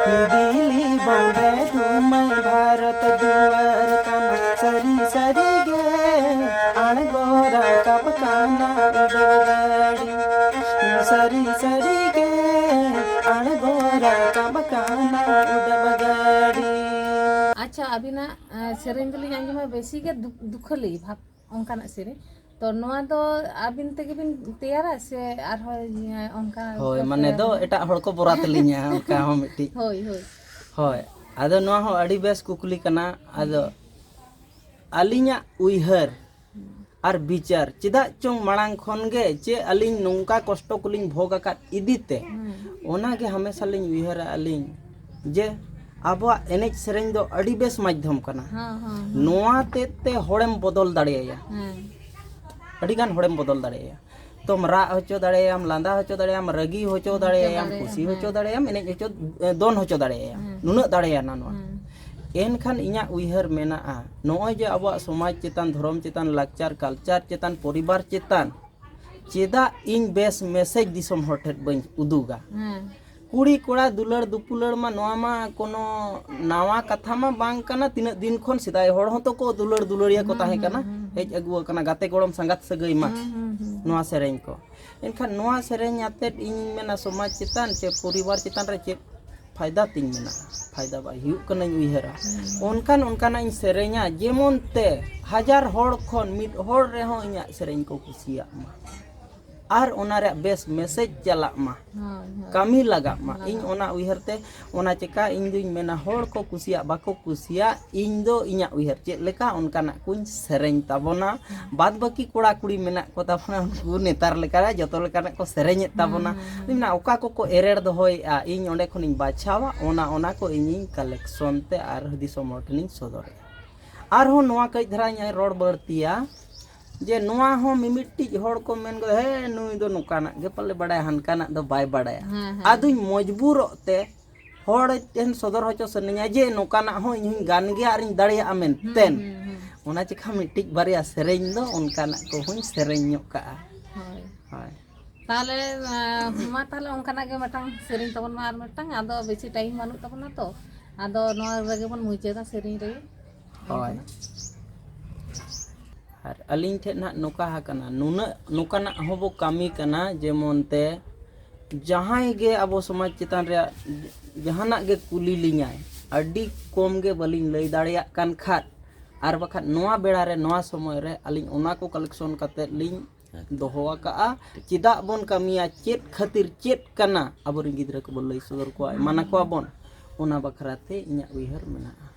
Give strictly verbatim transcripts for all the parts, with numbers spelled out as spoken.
ᱫᱤᱞᱤ ᱵᱚᱢᱵᱮ ᱫᱩᱢᱟᱹᱭ ᱵᱷᱟᱨᱚᱛ ᱫᱩᱣᱟᱹᱨ ᱠᱟᱱᱟ, ᱥᱟᱹᱨᱤ ᱥᱟᱹᱨᱤ ᱜᱮ ᱟᱬᱜᱚ ᱨᱟᱠᱟᱵ ᱠᱟᱱᱟ ᱩᱰᱟᱹᱣ ᱜᱟᱹᱰᱤ᱾ ᱥᱟᱹᱨᱤ ᱥᱟᱹᱨᱤ ᱜᱮ ᱟᱬᱜᱚ ᱨᱟᱠᱟᱵ ᱠᱟᱱᱟ ᱩᱰᱟᱹᱣ ᱜᱟᱹᱰᱤ᱾ ᱟᱪᱪᱷᱟ, ᱟᱹᱵᱤᱱᱟᱜ ᱥᱮᱨᱮᱧ ᱫᱚᱞᱤᱧ ᱟᱸᱡᱚᱢᱟ ᱵᱮᱥᱤ ᱜᱮ ᱫᱩᱠᱷᱟᱹᱞᱤ ᱵᱷᱟᱵᱽ, ᱚᱱᱠᱟᱱᱟᱜ ᱥᱮᱨᱮᱧ᱾ ᱛᱚ ᱱᱚᱣᱟ ᱫᱚ ᱟᱹᱵᱤᱱ ᱛᱮᱜᱮ ᱵᱤᱱ ᱛᱮᱭᱟᱨᱟ ᱥᱮ ᱟᱨᱦᱚᱸ ᱚᱱᱠᱟ? ᱦᱳᱭ, ᱢᱟᱱᱮ ᱫᱚ ᱮᱴᱟᱜ ᱦᱚᱲ ᱠᱚ ᱵᱚᱨᱟᱛ ᱞᱤᱧᱟ, ᱚᱱᱠᱟ ᱦᱚᱸ ᱢᱤᱫᱴᱤᱡ᱾ ᱦᱳᱭ, ᱦᱳᱭ᱾ ᱦᱳᱭ, ᱟᱫᱚ ᱱᱚᱣᱟ ᱦᱚᱸ ᱟᱹᱰᱤ ᱵᱮᱥ ᱠᱩᱠᱞᱤ ᱠᱟᱱᱟ᱾ ᱟᱫᱚ ᱟᱹᱞᱤᱧᱟᱜ ᱩᱭᱦᱟᱹᱨ ᱟᱨ ᱵᱤᱪᱟᱹᱨ, ᱪᱮᱫᱟᱜ ᱪᱚᱝ ᱢᱟᱲᱟᱝ ᱠᱷᱚᱱ ᱜᱮ ᱪᱮ ᱟᱹᱞᱤᱧ ᱱᱚᱝᱠᱟ ᱠᱚᱥᱴᱚ ᱠᱚᱞᱤᱧ ᱵᱷᱳᱜᱽ ᱟᱠᱟᱫ ᱤᱫᱤ ᱛᱮ, ᱦᱩᱸ᱾ ᱚᱱᱟ ᱜᱮ ᱦᱟᱢᱮᱥᱟ ᱞᱤᱧ ᱩᱭᱦᱟᱹᱨᱟ ᱟᱹᱞᱤᱧ ᱡᱮ ᱟᱵᱚᱣᱟᱜ ᱮᱱᱮᱡ ᱥᱮᱨᱮᱧ ᱫᱚ ᱟᱹᱰᱤ ᱵᱮᱥ ᱢᱟᱫᱽᱫᱷᱚᱢ ᱠᱟᱱᱟ᱾ ᱦᱮᱸ, ᱦᱮᱸ, ᱦᱮᱸ᱾ ᱱᱚᱣᱟ ᱛᱮᱫ ᱛᱮ ᱦᱚᱲᱮᱢ ᱵᱚᱫᱚᱞ ᱫᱟᱲᱮᱭᱟᱭᱟ᱾ ᱦᱮᱸ᱾ ᱟᱹᱰᱤ ᱜᱟᱱ ᱦᱚᱲᱮᱢ ᱵᱚᱫᱚᱞ ᱫᱟᱲᱮᱭᱟᱭᱟ᱾ ᱛᱚᱢ ᱨᱟᱜ ᱦᱚᱪᱚ ᱫᱟᱲᱮᱭᱟᱢ, ᱞᱟᱸᱫᱟ ᱦᱚᱪᱚ ᱫᱟᱲᱮᱭᱟᱢ, ᱨᱟᱹᱜᱤ ᱦᱚᱪᱚ ᱦᱚᱪᱚ ᱫᱟᱲᱮᱭᱟᱢ, ᱫᱟᱲᱮᱭᱟᱢ, ᱠᱩᱥᱤ ᱦᱮᱸ᱾ ᱦᱚᱪᱚ ᱫᱟᱲᱮᱭᱟᱢ, ᱮᱱᱮᱡ ᱦᱚᱪᱚ, ᱫᱚᱱ ᱦᱚᱪᱚ ᱫᱟᱲᱮᱭᱟᱢ᱾ ᱦᱮᱸ᱾ ᱱᱩᱱᱟᱹᱜ ᱫᱟᱲᱮᱭᱟᱱᱟ ᱱᱚᱣᱟ᱾ ᱦᱮᱸ᱾ ᱮᱱᱠᱷᱟᱱ ᱤᱧᱟᱹᱜ ᱩᱭᱦᱟᱹᱨ ᱢᱮᱱᱟᱜᱼᱟ, ᱱᱚᱜᱼᱚᱭ ᱡᱮ ᱟᱵᱚᱣᱟᱜ ᱥᱚᱢᱟᱡᱽ ᱪᱮᱛᱟᱱ, ᱫᱷᱚᱨᱚᱢ ᱪᱮᱛᱟᱱ, ᱞᱟᱠᱪᱟᱨ, ᱠᱟᱞᱪᱟᱨ ᱪᱮᱛᱟᱱ, ᱯᱚᱨᱤᱵᱟᱨ ᱪᱮᱛᱟᱱ ᱪᱮᱫᱟᱜ ᱤᱧ ᱵᱮᱥ ᱢᱮᱥᱮᱡᱽ ᱫᱤᱥᱚᱢ ᱦᱚᱲ ᱴᱷᱮᱱ ᱵᱟᱹᱧ ᱩᱫᱩᱜᱟ? ᱦᱮᱸ᱾ ᱠᱩᱲᱤ ᱠᱚᱲᱟ ᱫᱩᱞᱟᱹᱲ ᱫᱩᱯᱩᱞᱟᱹᱲ ᱢᱟ ᱱᱚᱣᱟ ᱢᱟ ᱠᱳᱱᱳ ᱱᱟᱣᱟ ᱠᱟᱛᱷᱟ ᱢᱟ ᱵᱟᱝ ᱠᱟᱱᱟ᱾ ᱛᱤᱱᱟᱹᱜ ᱫᱤᱱ ᱠᱷᱚᱱ ᱥᱮᱫᱟᱭ ᱦᱚᱲ ᱦᱚᱸᱛᱚ ᱠᱚ ᱫᱩᱞᱟᱹᱲ ᱫᱩᱞᱟᱹᱲᱤᱭᱟᱹ ᱠᱚ ᱦᱩᱸ, ᱛᱟᱦᱮᱸ ᱦᱩᱸ, ᱠᱟᱱᱟ, ᱦᱩᱸ, ᱦᱩᱸ᱾ ᱦᱮᱡ ᱟᱹᱜᱩ ᱟᱠᱟᱱᱟ ᱜᱟᱛᱮ ᱜᱚᱲᱚᱢ ᱥᱟᱸᱜᱟᱛ ᱥᱟᱹᱜᱟᱹᱭ ᱢᱟ᱾ ᱦᱩᱸ, ᱦᱩᱸ, ᱦᱩᱸ, ᱦᱩᱸ᱾ ᱱᱚᱣᱟ ᱥᱮᱨᱮᱧ ᱠᱚ, ᱮᱱᱠᱷᱟᱱ ᱱᱚᱣᱟ ᱥᱮᱨᱮᱧ ᱟᱛᱮᱫ ᱤᱧᱤᱧ ᱢᱮᱱᱟ ᱥᱚᱢᱟᱡᱽ ᱪᱮᱛᱟᱱ ᱪᱮ ᱯᱚᱨᱤᱵᱟᱨ ᱪᱮᱛᱟᱱ ᱨᱮ ᱪᱮᱫ ᱯᱷᱟᱭᱫᱟ ᱛᱤᱧ ᱢᱮᱱᱟᱜᱼᱟ? ᱯᱷᱟᱭᱫᱟ ᱵᱟᱭ ᱦᱩᱭᱩᱜ ᱠᱟᱱᱟᱧ ᱩᱭᱦᱟᱹᱨᱟ᱾ ᱦᱩᱸ᱾ ᱚᱱᱠᱟᱱ ᱚᱱᱠᱟᱱᱟᱜ ᱤᱧ ᱥᱮᱨᱮᱧᱟ ᱡᱮᱢᱚᱱ ᱛᱮ ᱦᱟᱡᱟᱨ ᱦᱚᱲ ᱠᱷᱚᱱ ᱢᱤᱫ ᱦᱚᱲ ᱨᱮᱦᱚᱸ ᱤᱧᱟᱹᱜ ᱥᱮᱨᱮᱧ ᱠᱚ ᱠᱩᱥᱤᱭᱟᱜ ᱢᱟ᱾ ᱟᱨ ᱚᱱᱟ ᱨᱮᱭᱟᱜ ᱵᱮᱥ ᱢᱮᱥᱮᱡᱽ ᱪᱟᱞᱟᱜ ᱢᱟ, ᱦᱳᱭ, ᱦᱳᱭ᱾ ᱠᱟᱹᱢᱤ ᱞᱟᱜᱟᱜ ᱢᱟ᱾ ᱞᱟᱜᱟᱜ ᱤᱧ ᱢᱟ᱾ ᱚᱱᱟ ᱩᱭᱦᱟᱹᱨ ᱛᱮ, ᱚᱱᱟ ᱪᱮᱠᱟ ᱤᱧ ᱫᱩᱧ ᱢᱮᱱᱟ, ᱦᱚᱲ ᱠᱚ ᱠᱩᱥᱤᱭᱟᱜ ᱵᱟᱠᱚ ᱠᱩᱥᱤᱭᱟᱜ, ᱤᱧ ᱫᱚ ᱤᱧᱟᱹᱜ ᱩᱭᱦᱟᱹᱨ ᱪᱮᱫ ᱞᱮᱠᱟ ᱚᱱᱠᱟᱱᱟᱜ ᱠᱚᱧ ᱥᱮᱨᱮᱧ ᱛᱟᱵᱚᱱᱟ᱾ ᱦᱩᱸ᱾ ᱵᱟᱫ ᱵᱟᱹᱠᱤ ᱠᱚᱲᱟ ᱠᱩᱲᱤ ᱢᱮᱱᱟᱜ ᱠᱚ ᱛᱟᱵᱚᱱᱟ, ᱩᱱᱠᱩ ᱱᱮᱛᱟᱨ ᱞᱮᱠᱟ ᱡᱚᱛᱚ ᱞᱮᱠᱟᱱᱟᱜ ᱠᱚ ᱥᱮᱨᱮᱧᱮᱫ ᱦᱩᱸ, ᱛᱟᱵᱚᱱᱟ᱾ ᱦᱩᱸ, ᱦᱩᱸ᱾ ᱤᱧ ᱢᱮᱱᱟ, ᱚᱠᱟ ᱠᱚᱠᱚ ᱮᱨᱮᱲ ᱫᱚᱦᱚᱭᱮᱫᱼᱟ, ᱤᱧ ᱚᱸᱰᱮ ᱠᱷᱚᱱᱤᱧ ᱵᱟᱪᱷᱟᱣᱟ, ᱚᱱᱟ, ᱚᱱᱟ ᱠᱚ ᱤᱧᱤᱧ ᱠᱟᱞᱮᱠᱥᱚᱱ ᱛᱮ ᱟᱨ ᱫᱤᱥᱚᱢ ᱦᱚᱲ ᱴᱷᱮᱱᱤᱧ ᱥᱚᱫᱚᱨᱮᱫᱼᱟ᱾ ᱟᱨᱦᱚᱸ ᱱᱚᱣᱟ ᱠᱟᱹᱡ ᱫᱷᱟᱨᱟᱧ ᱨᱚᱲ ᱵᱟᱹᱲᱛᱤᱭᱟ᱾ ᱡᱮ ᱱᱚᱣᱟ ᱦᱚᱸ ᱢᱤᱢᱤᱫᱴᱤᱡ ᱦᱚᱲ ᱠᱚ ᱢᱮᱱ ᱜᱚᱫᱟ, "ᱦᱮᱸ, ᱱᱩᱭ ᱫᱚ ᱱᱚᱝᱠᱟᱱᱟᱜ ᱜᱮ ᱯᱟᱞᱮ ᱵᱟᱲᱟᱭᱟ, ᱦᱟᱱᱠᱟᱱᱟᱜ ᱫᱚ ᱵᱟᱭ ᱵᱟᱲᱟᱭᱟ᱾" ᱦᱮᱸ, ᱦᱮᱸ᱾ ᱟᱫᱚᱧ ᱢᱚᱡᱽᱵᱩᱨᱚᱜ ᱛᱮ ᱦᱚᱲ ᱴᱷᱮᱱ ᱥᱚᱫᱚᱨ ᱦᱚᱪᱚ ᱥᱟᱱᱟᱧᱟ ᱡᱮ ᱱᱚᱝᱠᱟᱱᱟᱜ ᱦᱚᱸ ᱤᱧ ᱦᱚᱸᱧ ᱜᱟᱱ ᱜᱮᱭᱟ ᱟᱨᱤᱧ ᱫᱟᱲᱮᱭᱟᱜᱼᱟ ᱢᱮᱱᱛᱮ᱾ ᱦᱩᱸ, ᱦᱩᱸ, ᱦᱩᱸ᱾ ᱚᱱᱟ ᱪᱮᱠᱟ ᱢᱤᱫᱴᱤᱡ ᱵᱟᱨᱭᱟ ᱥᱮᱨᱮᱧ ᱫᱚ ᱚᱱᱠᱟᱱᱟᱜ ᱠᱚᱦᱚᱸᱧ ᱥᱮᱨᱮᱧ ᱧᱚᱜ ᱠᱟᱜᱼᱟ᱾ ᱦᱳᱭ᱾ ᱦᱳᱭ᱾ ᱛᱟᱦᱚᱞᱮ, ᱟᱸ, ᱢᱟ ᱛᱟᱦᱚᱞᱮ ᱚᱱᱠᱟᱱᱟᱜ ᱜᱮ ᱢᱤᱫᱴᱟᱝ ᱥᱮᱨᱮᱧ ᱛᱟᱵᱚᱱ ᱢᱟ ᱟᱨ ᱢᱤᱫᱴᱟᱝ, ᱟᱫᱚ ᱵᱮᱥᱤ ᱴᱟᱭᱤᱢ ᱵᱟᱹᱱᱩᱜ ᱛᱟᱵᱚᱱᱟ ᱛᱚ, ᱟᱫᱚ ᱱᱚᱣᱟ ᱨᱮᱜᱮ ᱵᱚᱱ ᱢᱩᱪᱟᱹᱫᱟ ᱥᱮᱨᱮᱧ ᱨᱮᱜᱮ᱾ ᱦᱳᱭ᱾ ᱟᱨ ᱟᱹᱞᱤᱧ ᱴᱷᱮᱱ ᱱᱟᱦᱟᱜ ᱱᱚᱝᱠᱟ ᱟᱠᱟᱱᱟ, ᱱᱩᱱᱟᱹᱜ ᱱᱚᱝᱠᱟᱱᱟᱜ ᱦᱚᱸᱵᱚ ᱠᱟᱹᱢᱤ ᱠᱟᱱᱟ, ᱡᱮᱢᱚᱱ ᱛᱮ ᱡᱟᱦᱟᱸᱭ ᱜᱮ ᱟᱵᱚ ᱥᱚᱢᱟᱡᱽ ᱪᱮᱛᱟᱱ ᱨᱮᱭᱟᱜ ᱡᱟᱦᱟᱱᱟᱜ ᱜᱮ ᱠᱩᱞᱤ ᱞᱤᱧᱟᱭ, ᱟᱹᱰᱤ ᱠᱚᱢ ᱜᱮ ᱵᱟᱹᱞᱤᱧ ᱞᱟᱹᱭ ᱫᱟᱲᱮᱭᱟᱜ ᱠᱟᱱ ᱠᱷᱟᱱ, ᱟᱨ ᱵᱟᱠᱷᱟᱱ ᱱᱚᱣᱟ ᱵᱮᱲᱟ ᱨᱮ, ᱱᱚᱣᱟ ᱥᱚᱢᱚᱭ ᱨᱮ ᱟᱹᱞᱤᱧ ᱚᱱᱟ ᱠᱚ ᱠᱟᱞᱮᱠᱥᱚᱱ ᱠᱟᱛᱮᱫ ᱞᱤᱧ ᱫᱚᱦᱚ ᱟᱠᱟᱜᱼᱟ᱾ ᱪᱮᱫᱟᱜ ᱵᱚᱱ ᱠᱟᱹᱢᱤᱭᱟ, ᱪᱮᱫ ᱠᱷᱟᱹᱛᱤᱨ, ᱪᱮᱫ ᱠᱟᱱᱟ, ᱟᱵᱚᱨᱮᱱ ᱜᱤᱫᱽᱨᱟᱹ ᱠᱚᱵᱚᱱ ᱞᱟᱹᱭ ᱥᱚᱫᱚᱨ ᱠᱚᱣᱟ, ᱮᱢᱟᱱ ᱟᱠᱚᱣᱟ ᱵᱚᱱ, ᱚᱱᱟ ᱵᱟᱠᱷᱨᱟ ᱛᱮ ᱤᱧᱟᱹᱜ ᱩᱭᱦᱟᱹᱨ ᱢᱮᱱᱟᱜᱼᱟ᱾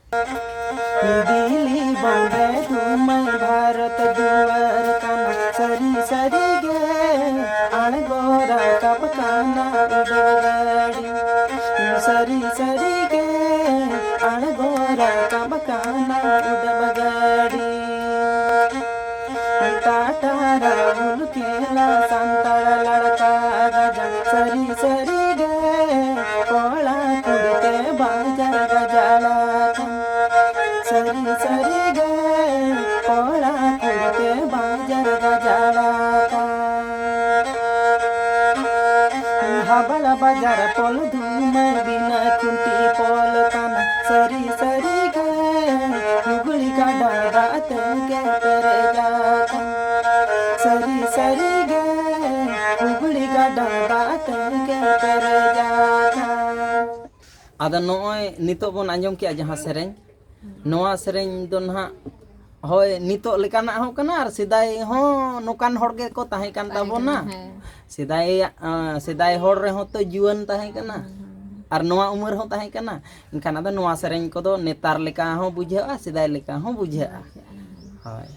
ᱫᱤᱞᱤ ᱵᱚᱢᱵᱮ ᱫᱩᱢᱟᱹᱭ ᱵᱷᱟᱨᱚᱛ ᱫᱩᱣᱟᱹᱨ ᱠᱟᱱᱟ, ᱥᱟᱹᱨᱤ ᱥᱟᱹᱨᱤ ᱜᱮ ᱟᱬᱜᱚ ᱨᱟᱠᱟᱵ ᱠᱟᱱᱟ ᱩᱰᱟᱹᱣ ᱜᱟᱹᱰᱤ᱾ ᱥᱟᱹᱨᱤ ᱥᱟᱹᱨᱤ ᱜᱮ ᱟᱬᱜᱚ ᱨᱟᱠᱟᱵ ᱠᱟᱱᱟ ᱩᱰᱟᱹᱣ ᱜᱟᱹᱰᱤ᱾ ᱴᱟᱴᱟ ᱨᱟᱦᱩᱞ ᱠᱮᱞᱟ ᱥᱟᱱᱛᱟᱲ ᱞᱟᱲᱠᱟ ᱜᱟᱡᱟᱲ, ᱥᱟᱹᱨᱤ ᱥᱟᱹᱨᱤ ᱜᱮ ᱠᱚᱲᱟ ᱠᱩᱲᱤ ᱛᱮ ᱵᱟᱡᱟᱨ ᱜᱟᱡᱟᱲ ᱟᱠᱟᱱ᱾ ᱥᱟᱹᱨᱤ ᱥᱟᱹᱨᱤ ᱜᱮ ᱠᱚᱲᱟ ᱠᱩᱲᱤ ᱛᱮ ᱵᱟᱡᱟᱨ ᱜᱟᱡᱟᱲ ᱟᱠᱟᱱ᱾ ᱦᱟᱵᱟᱞ ᱵᱟᱡᱟᱨ ᱯᱚᱞ ᱫᱷᱩᱢᱟᱹ ᱵᱤᱱᱟᱹ ᱠᱷᱩᱱᱴᱤ ᱯᱚᱞ ᱠᱟᱱᱟ᱾ ᱥᱟᱹᱨᱤ ᱥᱟᱹᱨᱤ ᱜᱮ ᱦᱩᱜᱽᱞᱤ ᱜᱟᱰᱟ ᱫᱟᱜ ᱛᱮᱜᱮ ᱯᱮᱨᱮᱡ ᱟᱠᱟᱱ᱾ ᱥᱟᱹᱨᱤ ᱥᱟᱹᱨᱤ ᱜᱮ ᱦᱩᱜᱽᱞᱤ ᱜᱟᱰᱟ ᱫᱟᱜ ᱛᱮᱜᱮ ᱯᱮᱨᱮᱡ ᱟᱠᱟᱱ᱾ ᱟᱫᱚ ᱱᱚᱜᱼᱚᱭ ᱱᱤᱛᱚᱜ ᱵᱚᱱ ᱟᱸᱡᱚᱢ ᱠᱮᱜᱼᱟ ᱡᱟᱦᱟᱸ ᱥᱮᱨᱮᱧ, ᱱᱚᱣᱟ ᱥᱮᱨᱮᱧ ᱫᱚ ᱱᱟᱦᱟᱜ, ᱦᱳᱭ, ᱱᱤᱛᱚᱜ ᱞᱮᱠᱟᱱᱟᱜ ᱦᱚᱸ ᱠᱟᱱᱟ ᱟᱨ ᱥᱮᱫᱟᱭ ᱦᱚᱸ ᱱᱚᱝᱠᱟᱱ ᱦᱚᱲ ᱜᱮᱠᱚ ᱛᱟᱦᱮᱸ ᱠᱟᱱ ᱛᱟᱦᱮᱸ ᱛᱟᱵᱚᱱᱟ᱾ ᱠᱟᱱᱟ, ᱦᱮᱸ᱾ ᱥᱮᱫᱟᱭᱟᱜ, ᱟᱸ, ᱥᱮᱫᱟᱭ ᱦᱚᱲ ᱨᱮᱦᱚᱸ ᱛᱚ ᱡᱩᱣᱟᱹᱱ ᱛᱟᱦᱮᱸ ᱠᱟᱱᱟ᱾ ᱦᱩᱸ, ᱦᱩᱸ᱾ ᱟᱨ ᱱᱚᱣᱟ ᱩᱢᱮᱨ ᱦᱚᱸ ᱛᱟᱦᱮᱸ ᱠᱟᱱᱟ᱾ ᱮᱱᱠᱷᱟᱱ ᱟᱫᱚ ᱱᱚᱣᱟ ᱥᱮᱨᱮᱧ ᱠᱚᱫᱚ ᱱᱮᱛᱟᱨ ᱞᱮᱠᱟ ᱦᱚᱸ ᱵᱩᱡᱷᱟᱹᱜᱼᱟ, ᱥᱮᱫᱟᱭ ᱞᱮᱠᱟ ᱦᱚᱸ ᱵᱩᱡᱷᱟᱹᱜᱼᱟ᱾ ᱵᱩᱡᱷᱟᱹᱜᱼᱟ, ᱦᱮᱸ᱾ ᱦᱳᱭ᱾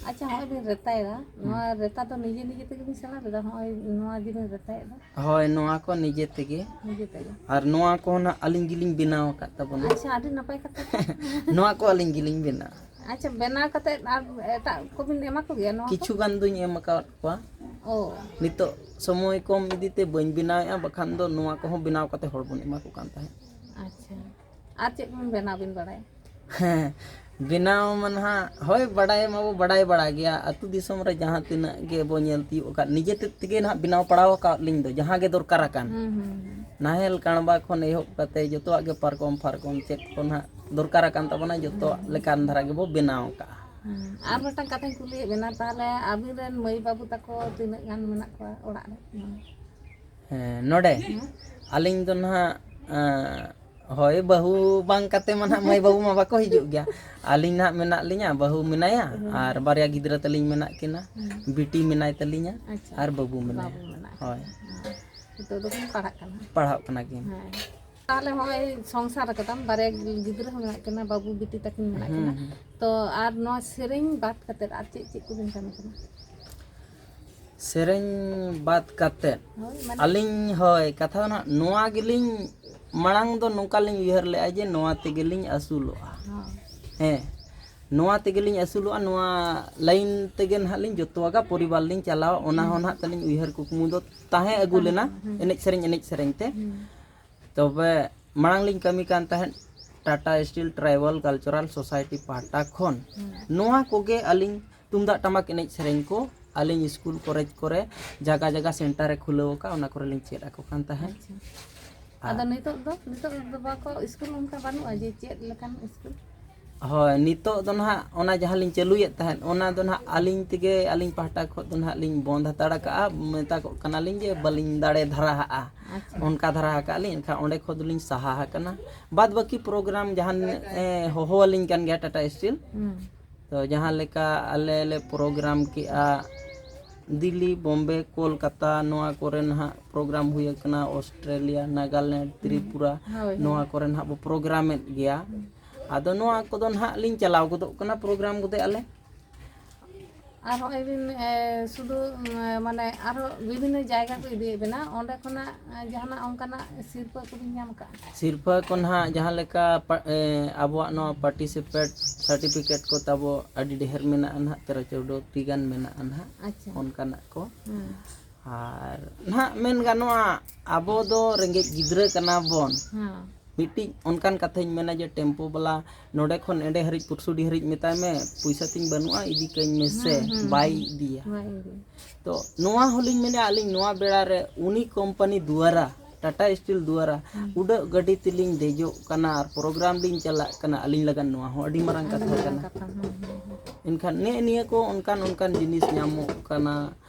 ᱟᱪᱪᱷᱟ, ᱦᱚᱸᱜᱼᱚᱭ ᱵᱤᱱ ᱨᱮᱛᱟᱭᱮᱫᱟ, ᱦᱩᱸ᱾ ᱱᱚᱣᱟ ᱨᱮᱛᱟ ᱫᱚ ᱱᱤᱡᱮ ᱱᱤᱡᱮ ᱛᱮᱜᱮ ᱵᱤᱱ ᱥᱮᱬᱟ ᱞᱮᱫᱟ? ᱦᱚᱸᱜᱼᱚᱭ ᱱᱚᱣᱟ ᱡᱮ ᱵᱤᱱ ᱨᱮᱛᱟᱭᱮᱫᱟ? ᱦᱳᱭ, ᱱᱚᱣᱟ ᱠᱚ ᱱᱤᱡᱮ ᱛᱮᱜᱮ᱾ ᱱᱤᱡᱮ ᱛᱮᱜᱮ? ᱟᱨ ᱱᱚᱣᱟ ᱠᱚᱦᱚᱸ ᱱᱟᱜ ᱟᱹᱞᱤᱧ ᱜᱮᱞᱤᱧ ᱵᱮᱱᱟᱣ ᱟᱠᱟᱫ ᱛᱟᱵᱚᱱᱟ᱾ ᱟᱪᱪᱷᱟ, ᱟᱹᱰᱤ ᱱᱟᱯᱟᱭ ᱠᱟᱛᱷᱟ᱾ ᱱᱚᱣᱟ ᱠᱚ ᱟᱹᱞᱤᱧ ᱜᱮᱞᱤᱧ ᱵᱮᱱᱟᱣᱟ᱾ ᱟᱪᱪᱷᱟ, ᱵᱮᱱᱟᱣ ᱠᱟᱛᱮᱫ ᱟᱨ ᱮᱴᱟᱜ ᱠᱚᱵᱤᱱ ᱮᱢᱟ ᱠᱚᱜᱮᱭᱟ ᱱᱚᱣᱟ ᱠᱚ? ᱠᱤᱪᱷᱩ ᱜᱟᱱ ᱫᱩᱧ ᱮᱢ ᱟᱠᱟᱫ ᱠᱚᱣᱟ᱾ ᱚ᱾ ᱱᱤᱛᱚᱜ ᱥᱚᱢᱚᱭ ᱠᱚᱢ ᱤᱫᱤ ᱛᱮ ᱵᱟᱹᱧ ᱵᱮᱱᱟᱣᱮᱫᱼᱟ, ᱵᱟᱠᱷᱟᱱ ᱫᱚ ᱱᱚᱣᱟ ᱠᱚᱦᱚᱸ ᱵᱮᱱᱟᱣ ᱠᱟᱛᱮ ᱦᱚᱲ ᱵᱚᱱ ᱮᱢᱟ ᱠᱚ ᱠᱟᱱ ᱛᱟᱦᱮᱸᱫ᱾ ᱟᱪᱪᱷᱟ᱾ ᱟᱨ ᱪᱮᱫ ᱠᱚᱵᱤᱱ ᱵᱮᱱᱟᱣ ᱵᱤᱱ ᱵᱟᱲᱟᱭᱟ? ᱦᱮᱸ, ᱵᱮᱱᱟᱣ ᱢᱟ ᱱᱟᱦᱟᱜ, ᱦᱳᱭ, ᱵᱟᱰᱟᱭ ᱢᱟᱵᱚ ᱵᱟᱰᱟᱭ ᱵᱟᱲᱟ ᱜᱮᱭᱟ᱾ ᱟᱹᱛᱩ ᱫᱤᱥᱚᱢ ᱨᱮ ᱡᱟᱦᱟᱸ ᱛᱤᱱᱟᱹᱜ ᱜᱮ ᱵᱚ ᱧᱮᱞ ᱛᱤᱭᱳᱜ ᱟᱠᱟᱫ, ᱱᱤᱡᱮ ᱛᱮᱫ ᱛᱮᱜᱮ ᱱᱟᱦᱟᱜ ᱵᱮᱱᱟᱣ ᱯᱟᱲᱟᱣ ᱟᱠᱟᱫ ᱞᱤᱧ ᱫᱚ, ᱡᱟᱦᱟᱸ ᱜᱮ ᱫᱚᱨᱠᱟᱨ ᱟᱠᱟᱱ᱾ ᱦᱩᱸ, ᱦᱩᱸ, ᱦᱩᱸ᱾ ᱱᱟᱦᱮᱞ ᱠᱟᱬᱵᱟ ᱠᱷᱚᱱ ᱮᱦᱚᱵ ᱠᱟᱛᱮ ᱡᱚᱛᱚᱣᱟᱜ ᱜᱮ, ᱯᱟᱨᱠᱚᱢ ᱯᱷᱟᱨᱠᱚᱢ ᱪᱮᱫ ᱠᱚ ᱱᱟᱦᱟᱜ ᱫᱚᱨᱠᱟᱨ ᱟᱠᱟᱱ ᱛᱟᱵᱚᱱᱟ, ᱡᱚᱛᱚᱣᱟᱜ ᱞᱮᱠᱟᱱ ᱫᱷᱟᱨᱟ ᱜᱮᱵᱚ ᱵᱮᱱᱟᱣ ᱟᱠᱟᱫᱼᱟ᱾ ᱦᱩᱸ᱾ ᱟᱨ ᱢᱤᱫᱴᱟᱝ ᱠᱟᱛᱷᱟᱧ ᱠᱩᱞᱤᱭᱮᱫ ᱵᱮᱱᱟ, ᱛᱟᱦᱚᱞᱮ ᱟᱵᱤᱱ ᱨᱮᱱ ᱢᱟᱹᱭ ᱵᱟᱹᱵᱩ ᱛᱟᱠᱚ ᱛᱤᱱᱟᱹᱜ ᱜᱟᱱ ᱢᱮᱱᱟᱜ ᱠᱚᱣᱟ ᱚᱲᱟᱜ ᱨᱮ? ᱦᱮᱸ, ᱱᱚᱰᱮ ᱦᱮᱸ᱾ ᱟᱹᱞᱤᱧ ᱫᱚ ᱱᱟᱦᱟᱜ, ᱮᱸ, ᱦᱳᱭ, ᱵᱟᱹᱦᱩ ᱵᱟᱝ ᱠᱟᱛᱮ ᱢᱟ ᱱᱟᱦᱟᱜ ᱢᱟᱹᱭ ᱵᱟᱹᱵᱩ ᱢᱟ ᱵᱟᱠᱚ ᱦᱤᱡᱩᱜ ᱜᱮᱭᱟ᱾ ᱟᱹᱞᱤᱧ ᱱᱟᱦᱟᱜ ᱢᱮᱱᱟᱜ ᱞᱤᱧᱟ, ᱵᱟᱹᱦᱩ ᱢᱮᱱᱟᱭᱟ, ᱦᱩᱸ᱾ ᱟᱨ ᱵᱟᱨᱭᱟ ᱜᱤᱫᱽᱨᱟᱹ ᱛᱟᱹᱞᱤᱧ ᱢᱮᱱᱟᱜ ᱠᱤᱱᱟ᱾ ᱦᱩᱸ᱾ ᱵᱤᱴᱤ ᱢᱮᱱᱟᱭ ᱛᱟᱹᱞᱤᱧᱟ, ᱟᱪᱪᱷᱟ᱾ ᱟᱨ ᱵᱟᱹᱵᱩ ᱢᱮᱱᱟᱭᱟ᱾ ᱵᱟᱹᱵᱩ ᱢᱮᱱᱟᱭ ᱦᱳᱭ᱾ ᱠᱤᱱᱟ᱾ ᱦᱮᱸ᱾ ᱱᱤᱛᱚᱜ ᱫᱚᱠᱤᱱ ᱯᱟᱲᱦᱟᱜ ᱠᱟᱱᱟ? ᱯᱟᱲᱦᱟᱜ ᱠᱟᱱᱟ ᱠᱤᱱ᱾ ᱦᱮᱸ᱾ ᱛᱟᱦᱚᱞᱮ ᱦᱚᱸᱜᱼᱚᱭ ᱥᱚᱝᱥᱟᱨ ᱟᱠᱟᱫᱟᱢ, ᱵᱟᱨᱭᱟ ᱜᱤᱫᱽᱨᱟᱹ ᱦᱚᱸ ᱢᱮᱱᱟᱜ ᱠᱤᱱᱟ, ᱵᱟᱹᱵᱩ ᱵᱤᱴᱤ ᱛᱟᱹᱠᱤᱱ ᱢᱮᱱᱟᱜ ᱦᱩᱸ, ᱠᱤᱱᱟ᱾ ᱦᱩᱸ᱾ ᱛᱚ ᱟᱨ ᱱᱚᱣᱟ ᱥᱮᱨᱮᱧ ᱵᱟᱫ ᱠᱟᱛᱮᱫ ᱟᱨ ᱪᱮᱫ ᱪᱮᱫ ᱠᱚᱵᱤᱱ ᱠᱟᱹᱢᱤ ᱠᱟᱱᱟ? ᱥᱮᱨᱮᱧ ᱵᱟᱫ ᱠᱟᱛᱮᱫ ᱦᱳᱭ, ᱢᱟᱱᱮ ᱟᱹᱞᱤᱧ, ᱦᱳᱭ, ᱠᱟᱛᱷᱟ ᱫᱚ ᱱᱟᱦᱟᱜ ᱱᱚᱣᱟ ᱜᱮᱞᱤᱧ, ᱢᱟᱲᱟᱝ ᱫᱚ ᱱᱚᱝᱠᱟ ᱞᱤᱧ ᱩᱭᱦᱟᱹᱨ ᱞᱮᱫᱼᱟ ᱡᱮ ᱱᱚᱣᱟ ᱛᱮᱜᱮᱞᱤᱧ ᱟᱹᱥᱩᱞᱚᱜᱼᱟ᱾ ᱦᱚᱸ᱾ ᱦᱮᱸ, ᱱᱚᱣᱟ ᱛᱮᱜᱮᱞᱤᱧ ᱟᱹᱥᱩᱞᱚᱜᱼᱟ, ᱱᱚᱣᱟ ᱞᱟᱭᱤᱱ ᱛᱮᱜᱮ ᱱᱟᱦᱟᱜ ᱞᱤᱧ ᱡᱚᱛᱚᱣᱟᱜᱟ ᱯᱚᱨᱤᱵᱟᱨ ᱞᱤᱧ ᱪᱟᱞᱟᱣᱟ, ᱚᱱᱟ ᱦᱚᱸ ᱦᱩᱸ᱾ ᱱᱟᱦᱟᱜ ᱛᱟᱹᱞᱤᱧ ᱩᱭᱦᱟᱹᱨ ᱠᱩᱠᱢᱩ ᱫᱚ ᱛᱟᱦᱮᱸ ᱟᱹᱜᱩ ᱛᱟᱦᱮᱸ ᱞᱮᱱᱟ, ᱠᱟᱱᱟ, ᱦᱩᱸ᱾ ᱮᱱᱮᱡ ᱥᱮᱨᱮᱧ, ᱮᱱᱮᱡ ᱥᱮᱨᱮᱧ ᱛᱮ᱾ ᱦᱩᱸ᱾ ᱛᱚᱵᱮ ᱢᱟᱲᱟᱝ ᱞᱤᱧ ᱠᱟᱹᱢᱤ ᱠᱟᱱ ᱛᱟᱦᱮᱸᱫ Tata steel tribal cultural society ᱯᱟᱦᱴᱟ ᱠᱷᱚᱱ᱾ ᱦᱩᱸ᱾ ᱱᱚᱣᱟ ᱠᱚᱜᱮ ᱟᱹᱞᱤᱧ ᱛᱩᱢᱫᱟᱜ ᱴᱟᱢᱟᱠ ᱮᱱᱮᱡ ᱥᱮᱨᱮᱧ ᱠᱚ ᱟᱹᱞᱤᱧ ᱥᱠᱩᱞ ᱠᱚᱞᱮᱡᱽ ᱠᱚᱨᱮ ᱡᱟᱭᱜᱟ ᱡᱟᱭᱜᱟ ᱥᱮᱱᱴᱟᱨ ᱮ ᱠᱷᱩᱞᱟᱹᱣ ᱟᱠᱟᱫ, ᱚᱱᱟ ᱠᱚᱨᱮ ᱞᱤᱧ ᱪᱮᱫ ᱟᱠᱚ ᱠᱟᱱ ᱛᱟᱦᱮᱸᱫ᱾ ᱟᱪᱪᱷᱟ᱾ ᱟᱨ ᱟᱫᱚ ᱱᱤᱛᱚᱜ ᱫᱚ, ᱱᱤᱛᱚᱜ ᱫᱚ ᱵᱟᱠᱚ, ᱥᱠᱩᱞ ᱚᱱᱠᱟ ᱵᱟᱹᱱᱩᱜᱼᱟ ᱡᱮ ᱪᱮᱫ ᱞᱮᱠᱟᱱ ᱥᱠᱩᱞ? ᱦᱳᱭ, ᱱᱤᱛᱚᱜ ᱫᱚ ᱱᱟᱦᱟᱜ ᱚᱱᱟ ᱡᱟᱦᱟᱸ ᱞᱤᱧ ᱪᱟᱹᱞᱩᱭᱮᱫ ᱛᱟᱦᱮᱸᱫ, ᱚᱱᱟ ᱫᱚ ᱱᱟᱦᱟᱜ ᱟᱹᱞᱤᱧ ᱛᱮᱜᱮ, ᱟᱹᱞᱤᱧ ᱯᱟᱦᱴᱟ ᱠᱷᱚᱱ ᱫᱚ ᱱᱟᱦᱟᱜ ᱞᱤᱧ ᱵᱚᱱᱫ ᱦᱟᱛᱟᱲ ᱠᱟᱜᱼᱟ᱾ ᱢᱮᱛᱟ ᱠᱚ ᱠᱟᱱᱟᱞᱤᱧ ᱡᱮ ᱵᱟᱹᱞᱤᱧ ᱫᱟᱲᱮ ᱫᱷᱟᱨᱟ ᱦᱟᱜᱼᱟ, ᱟᱪᱪᱷᱟ᱾ ᱚᱱᱠᱟ ᱫᱷᱟᱨᱟ ᱟᱠᱟᱜ ᱞᱤᱧ, ᱮᱱᱠᱷᱟᱱ ᱚᱸᱰᱮ ᱠᱷᱚᱱ ᱫᱚᱞᱤᱧ ᱥᱟᱦᱟ ᱟᱠᱟᱱᱟ᱾ ᱵᱟᱫ ᱵᱟᱹᱠᱤ ᱯᱨᱳᱜᱨᱟᱢ ᱡᱟᱦᱟᱸ, ᱮ, ᱦᱚᱦᱚ ᱟᱹᱞᱤᱧ ᱠᱟᱱ ᱜᱮᱭᱟ ᱴᱟᱴᱟ ᱥᱴᱤᱞ, ᱦᱩᱸ᱾ ᱛᱚ ᱡᱟᱦᱟᱸ ᱞᱮᱠᱟ ᱟᱞᱮ ᱞᱮ ᱯᱨᱳᱜᱨᱟᱢ ᱠᱮᱜᱼᱟ, ᱫᱤᱞᱞᱤ, ᱵᱳᱢᱵᱮ, ᱠᱳᱞᱠᱟᱛᱟ, ᱱᱚᱣᱟ ᱠᱚᱨᱮ ᱱᱟᱦᱟᱜ ᱯᱨᱳᱜᱨᱟᱢ ᱦᱩᱭ ᱟᱠᱟᱱᱟ, ᱚᱥᱴᱨᱮᱞᱤᱭᱟ, ᱱᱟᱜᱟᱞᱮᱱᱰ, ᱦᱩᱸ᱾ ᱛᱨᱤᱯᱩᱨᱟ, ᱦᱳᱭ, ᱦᱳᱭ᱾ ᱱᱚᱣᱟ ᱠᱚᱨᱮ ᱱᱟᱦᱟᱜ ᱵᱚ ᱯᱨᱳᱜᱨᱟᱢᱮᱫ ᱜᱮᱭᱟ᱾ ᱦᱩᱸ᱾ ᱟᱫᱚ ᱱᱚᱣᱟ ᱠᱚᱫᱚ ᱱᱟᱦᱟᱜ ᱞᱤᱧ ᱪᱟᱞᱟᱣ ᱜᱚᱫᱚᱜ ᱠᱟᱱᱟ, ᱯᱨᱳᱜᱨᱟᱢ ᱠᱚᱫᱚ ᱟᱞᱮ᱾ ᱟᱨ ᱦᱚᱸᱜᱼᱚᱭ ᱵᱤᱱ, ᱮ, ᱥᱩᱫᱷᱩ, ᱩᱢ, ᱢᱟᱱᱮ ᱟᱨᱦᱚᱸ ᱵᱤᱵᱷᱤᱱᱱᱚ ᱡᱟᱭᱜᱟ ᱠᱚ ᱤᱫᱤᱭᱮᱫ ᱵᱮᱱᱟ, ᱚᱸᱰᱮ ᱠᱷᱚᱱᱟᱜ, ᱮ, ᱡᱟᱦᱟᱱᱟᱜ ᱚᱱᱠᱟᱱᱟᱜ ᱥᱤᱨᱯᱟᱹ ᱠᱚᱵᱤᱱ ᱧᱟᱢ ᱠᱟᱜᱼᱟ? ᱥᱤᱨᱯᱟᱹ ᱠᱚ ᱱᱟᱦᱟᱜ ᱡᱟᱦᱟᱸ ᱞᱮᱠᱟ ᱯᱟ-, ᱮ, ᱟᱵᱚᱣᱟᱜ ᱱᱚᱣᱟ ᱯᱟᱨᱴᱤᱥᱤᱯᱮᱴ ᱥᱟᱨᱴᱤᱯᱷᱤᱠᱮᱴ ᱠᱚ ᱛᱟᱵᱚ ᱟᱹᱰᱤ ᱰᱷᱮᱨ ᱢᱮᱱᱟᱜᱼᱟ ᱱᱟᱦᱟᱜ, ᱛᱮᱨᱚ ᱪᱳᱣᱰᱚ ᱴᱤ ᱜᱟᱱ ᱢᱮᱱᱟᱜᱼᱟ ᱱᱟᱦᱟᱜ, ᱟᱪᱪᱷᱟ᱾ ᱚᱱᱠᱟᱱᱟᱜ ᱠᱚ᱾ ᱦᱩᱸ᱾ ᱟᱨ ᱱᱟᱦᱟᱜ ᱢᱮᱱ ᱜᱟᱱᱚᱜᱼᱟ, ᱟᱵᱚ ᱫᱚ ᱨᱮᱸᱜᱮᱡ ᱜᱤᱫᱽᱨᱟᱹ ᱠᱟᱱᱟ ᱵᱚᱱ᱾ ᱦᱮᱸ᱾ ᱢᱤᱫᱴᱤᱡ ᱚᱱᱠᱟᱱ ᱠᱟᱛᱷᱟᱧ ᱢᱮᱱᱟ ᱡᱮ ᱴᱮᱢᱯᱳ ᱵᱟᱞᱟ ᱱᱚᱰᱮ ᱠᱷᱚᱱ ᱮᱸᱰᱮ ᱦᱟᱹᱨᱤᱡ ᱯᱩᱨᱥᱩᱰᱤ ᱦᱟᱹᱨᱤᱡ ᱢᱮᱛᱟᱭ ᱢᱮ, ᱯᱩᱭᱥᱟᱹ ᱛᱤᱧ ᱵᱟᱹᱱᱩᱜᱼᱟ, ᱤᱫᱤ ᱠᱟᱹᱧ ᱢᱮᱥᱮ᱾ ᱦᱩᱸ, ᱦᱩᱸ᱾ ᱵᱟᱭ ᱤᱫᱤᱭᱟ᱾ ᱵᱟᱭ ᱤᱫᱤᱭᱟ᱾ ᱛᱚ ᱱᱚᱣᱟ ᱦᱚᱸᱞᱤᱧ ᱢᱮᱱᱟ, ᱟᱹᱞᱤᱧ ᱱᱚᱣᱟ ᱵᱮᱲᱟ ᱨᱮ ᱩᱱᱤ ᱠᱳᱢᱯᱟᱱᱤ ᱫᱩᱣᱟᱨᱟ, ᱴᱟᱴᱟ ᱥᱴᱤᱞ ᱫᱩᱣᱟᱨᱟ, ᱦᱩᱸ᱾ ᱩᱰᱟᱹᱜ ᱜᱟᱹᱰᱤ ᱛᱮᱞᱤᱧ ᱫᱮᱡᱚᱜ ᱠᱟᱱᱟ ᱟᱨ ᱯᱨᱳᱜᱨᱟᱢ ᱞᱤᱧ ᱪᱟᱞᱟᱜ ᱠᱟᱱᱟ, ᱟᱹᱞᱤᱧ ᱞᱟᱹᱜᱤᱫ ᱱᱚᱣᱟ ᱦᱚᱸ ᱟᱹᱰᱤ ᱢᱟᱨᱟᱝ ᱟᱹᱰᱤ ᱠᱟᱛᱷᱟ ᱢᱟᱨᱟᱝ ᱠᱟᱱᱟ᱾ ᱠᱟᱛᱷᱟ, ᱦᱩᱸ, ᱦᱩᱸ, ᱦᱩᱸ᱾ ᱮᱱᱠᱷᱟᱱ ᱱᱮᱜᱼᱮ ᱱᱤᱭᱟᱹ ᱠᱚ ᱚᱱᱠᱟᱱ ᱚᱱᱠᱟᱱ ᱡᱤᱱᱤᱥ ᱧᱟᱢᱚᱜ ᱠᱟᱱᱟ᱾